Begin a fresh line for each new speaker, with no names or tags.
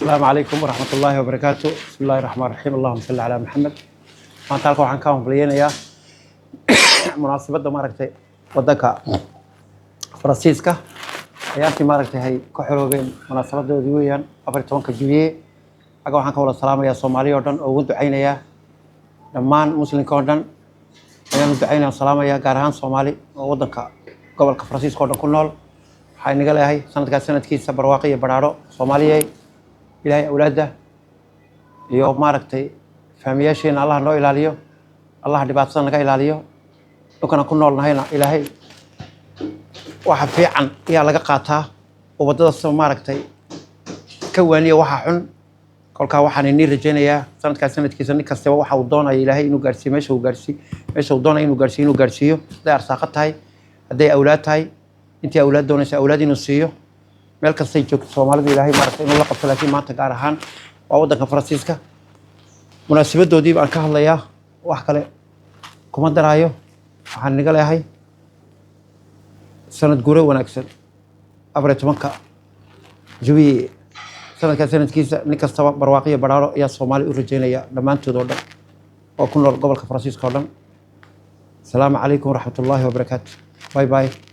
Asalaamu calaykum waraxmat ullaahi wabarakaatu. Bismi illaahi raxmaan raxiim. Allahuma salli calaa Maxamed. Maanta halka waxaan ka hambaliyeynayaa munaasabadda, maaragtay, waddanka Faransiiska ayaantii, maaragtay, hay ka xoroobeen munaasabadoodii weeyaan, 14-ka juwiye. Xagga waxaan ka wada salaamayaa Soomaaliya oo dhan oo ugu ducaynayaa. Dhammaan Muslimka oo dhan ayaan u ducaynaya, salaamaya, gaar ahaan Soomaali oo waddanka gobolka Faransiiska oo dhan ku nool. Waxaa inaga leeyahay sanadkaas sanadkiisa barwaaqo iyo badhaadho. Soomaaliyey, Ilaahay awlaadda iyo, maaragtay, fahmiyaasheena Allah noo ilaaliyo, Allah dhibaatada naga ilaaliyo. Dhulkana ku nool nahayna Ilaahay waxa fiican ayaa laga qaataa oo waddada, maaragtay, ka waaniya waxa xun. Kolkaa waxaan inii rajaynayaa sanadkaas sanadkiisa nin kastaba waxa uu doonayo Ilaahay inuu gaarsiiyo meesha uu gaarsiiyo, meesha uu doonayo inuu gaarsiiyo, hadday arsaaqo tahay, hadday awlaad tahay, intii awlaad doonaysa awlaad inuu siiyo. Meel kastay joogto Soomaalida Ilaahay, maaragtay, inuu la qabto. Laakiin maanta gaar ahaan waa waddanka Faransiiska munaasabadoodii baan ka hadlayaa, wax kale kuma daraayo. Waxaan inaga leeyahay sanad guuro wanaagsan, 14-ka juwiye, sanadkaas sanadkiisa nin kastaba barwaaqo iyo badhaadho ayaa Soomaali u rajaynaya dhammaantood oo dhan oo ku nool gobolka Faransiiska oo dhan. Asalaamu calaykum waraxmat ullaahi wabarakaatu. Bye bye.